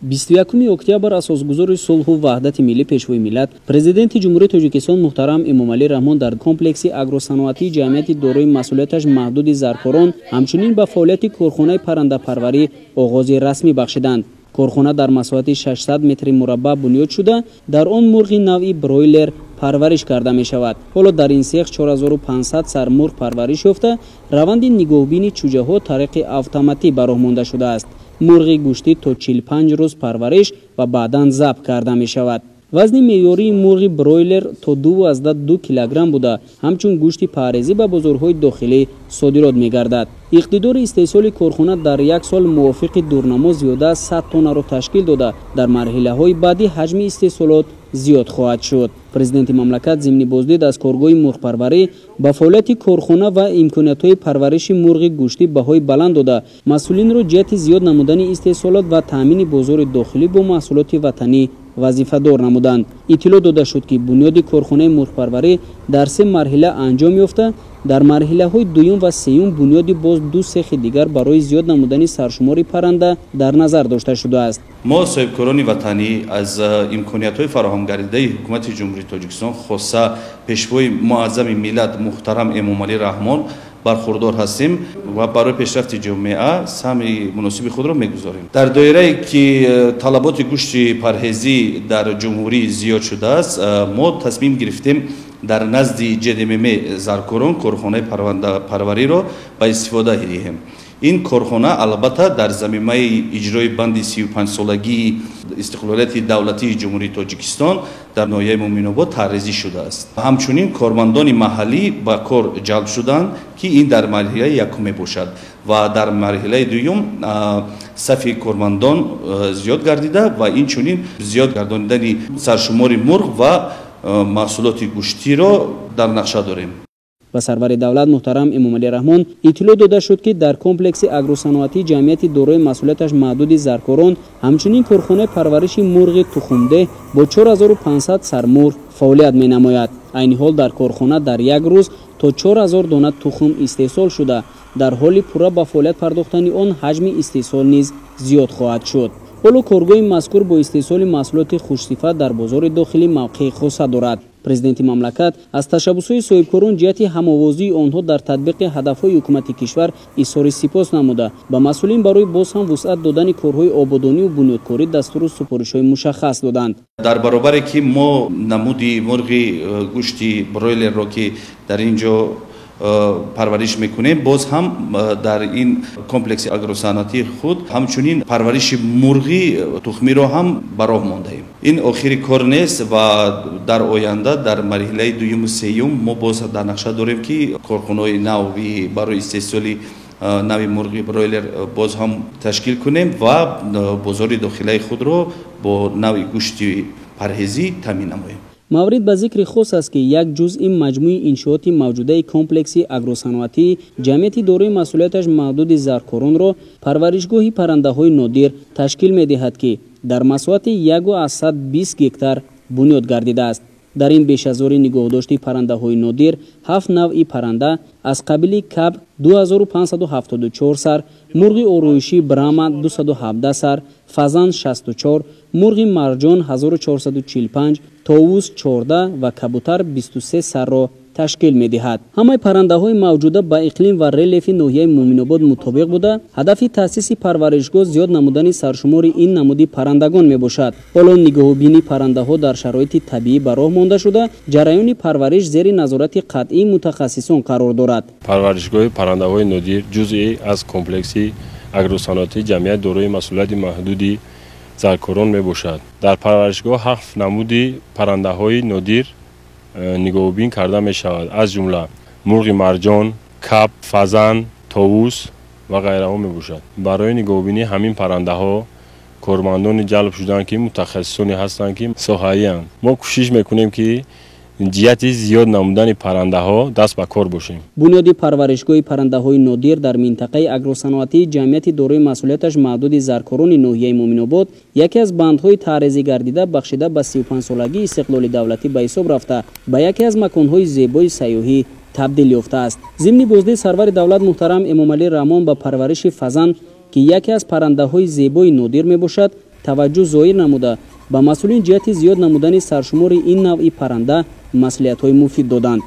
21 октябр асосгузори сулҳу ваҳдати миллӣ, Пешвои миллат, Президенти Ҷумҳурии Тоҷикистон муҳтарам Эмомалӣ Раҳмон дар комплекси агросаноатии ҷамъияти дорои масъулияташ маҳдуди Заркорон ҳамчунин ба фаъолияти корхонаи паррандапарварӣ оғози расмӣ бахшиданд. Корхона дар масоҳати 600 метри мураббаъ бунёд шуда, дар он мурғи навъи бройлер парвариш карда мешавад. Ҳоло дар ин сех 4500 сар мурғ парвариш ёфта, раванди нигоҳубини чӯҷаҳо тариқи автоматӣ ба роҳ монда шудааст. Мурғи гӯштӣ то 45 рӯз парвариш ва баъдан забҳ карда мешавад. Вазни меъёрии мурғи бройлер то 2,2 килограмм буда, ҳамчун гӯшти парҳезӣ ба бозорҳои дохилӣ содирот мегардад. Иқтидори истеҳсоли корхона дар як сол мувофиқи дурнамо зиёда аз 100 тоннаро ташкил дода, дар марҳилаҳои баъдӣ ҳаҷми истеҳсолот зиёд хоҳад шуд. Президенти мамлакат зимни боздид аз коргоҳи мурғпарварӣ ба фаъолияти корхона ва имкониятҳои парвариши мурғи гӯштӣ баҳои баланд дода, масъулинро ҷиҳати зиёд намудани истеҳсолот ва таъмини бозори дохилӣ бо маҳсулоти ватанӣ вазифадор намуданд. Иттилоъ дода шуд, ки бунёди корхонаи мурғпарварӣ дар се марҳила анҷом ёфта, дар марҳилаҳои дуюм ва сеюм бунёди боз ду сехи дигар барои зиёд намудани саршумори парранда дар назар дошта шудааст. Мо, соҳибкорони ватанӣ, аз имкониятҳои фароҳамгардидаи Ҳукумати Ҷумҳурии Тоҷикистон, хоса Пешвои муаззами миллат муҳтарам Эмомалӣ Раҳмон, бархурдор ҳастем ва барои пешрафти ҷомеа саҳми муносиби худро мегузорем. Дар доирае ки талаботи гӯшти парҳезӣ дар ҷумҳурӣ зиёд шудааст, мо тасмим гирифтем дар назди ҶДММ Заркорон корхонаи парвандапарвариро ба истифода диҳем. Ин корхона албатта дар замимаи иҷрои банди 35-солагии истиқлолияти давлатии Ҷумҳурии Тоҷикистон дар ноҳияи Муъминобод таррезӣ шудааст. Ҳамчунин кормандони маҳаллӣ ба кор ҷалб шуданд, ки ин дар марҳилаи якум мебошад ва дар марҳилаи дуюм сафи кормандон зиёд гардида ва инчунин зиёд гардонидани саршумори мурғ ва маҳсулоти гӯштиро дар нақша дорем. Ба сарвари давлат муҳтарам Эмомалӣ Раҳмон иттилоъ дода шуд, ки дар комплекси агросаноатии ҷамъияти дорои масъулияташ маҳдуди Заркорон ҳамчунин корхонаи парвариши мурғи тухмдеҳ бо 4500 сар мурғ фаъолият менамояд. Айни ҳол дар корхона дар як рӯз то 4000 дона тухм истеҳсол шуда, дар ҳоли пурра ба фаъолият пардохтани он ҳаҷми истеҳсол низ зиёд хоҳад шуд. Ҳоло коргоҳи мазкур бо истеҳсоли маҳсулоти хушсифат дар бозори дохилӣ мавқеи хоса дорад. Президенти мамлакат аз ташаббусҳои соҳибкорон ҷиҳати ҳамовозии онҳо дар татбиқи ҳадафҳои ҳукумати кишвар изҳори сипос намуда, ба масъулин барои боз ҳам вусъат додани корҳои ободонию бунёдкорӣ дастуру супоришҳои мушаххас доданд. Дар баробаре ки мо намуди мурғи гӯшти бройлерро, ки дар ин ҷо парвариш мекунем, боз ҳам дар ин комплекси агросаноатии худ ҳамчунин парвариши мурғи тухмиро ҳам ба роҳ мондаем. Ин охири кор нест ва дар оянда дар марҳилаи дуюму сеюм мо боз дар нақша дорем, ки корхонаҳои нави барои истеҳсоли нави мурғи бройлер боз ҳам ташкил кунем ва бозори дохилаи худро бо нави гӯшти парҳезӣ таъмин намоем. Маврид ба зикри хос аст, ки як ҷузъи маҷмӯи иншооти мавҷудаи комплекси агросаноатии ҷамъияти дорои масъулияташ маҳдуди Заркоронро парваришгоҳи паррандаҳои нодир ташкил медиҳад, ки дар масоҳати 1,20 гектар бунёд гардидааст. Дар ин бешазори нигоҳдошти паррандаҳои нодир ҳафт навъи парранда аз қабили кабк 2574 сар, мурғи ороишӣ брама 217 сар, фазан 64, мурғи марҷон 1445, товус 14 ва кабутар 23 сарро ташкил медиҳад. Ҳамаи паррандаҳои мавҷуда ба иқлим ва релефи ноҳияи Муъминобод мутобиқ буда, ҳадафи таъсиси парваришгоҳ зиёд намудани саршумори ин намуди паррандагон мебошад. Ҳоло нигоҳубини паррандаҳо дар шароити табиӣ ба роҳ монда шуда, ҷараёни парвариш зери назорати қатъии мутахассисон қарор дорад. Парваришгоҳи паррандаҳои нодир ҷузъе аз комплекси агросаноатии ҷамъият дорои масъулияти маҳдуди Заркорон мебошад. Дар парваришгоҳ ҳафт намуди паррандаҳои нодир нигоҳубин карда мешавад, аз ҷумла мурғи марҷон, кабк, фазан, товус ва ғайраҳо мебошад. Барои нигоҳубинии ҳамин паррандаҳо кормандони ҷалб шуданд, ки мутахассисоне ҳастанд, ки соҳаиянд. Мо кӯшиш мекунем, ки ҷиҳати зиёд намудани паррандаҳо даст ба кор бошем. Бунёди парваришгоҳи паррандаҳои нодир дар минтақаи агросаноатии ҷамъияти дорои масъулияташ маҳдуди Заркорони ноҳияи Муъминобод яке аз бандҳои таърезӣ гардида бахшида ба 35-солагии истиқлоли давлатӣ ба ҳисоб рафта, ба яке аз маконҳои зебои сайёҳӣ табдил ёфтааст. Зимни боздид сарвари давлат муҳтарам Эмомалӣ Раҳмон ба парвариши фазан, ки яке аз паррандаҳои зебои нодир мебошад, таваҷҷӯҳ зоҳир намуда, ба масъулин ҷиҳати зиёд намудани саршумори ин навъи парранда маслиҳатҳои муфид доданд.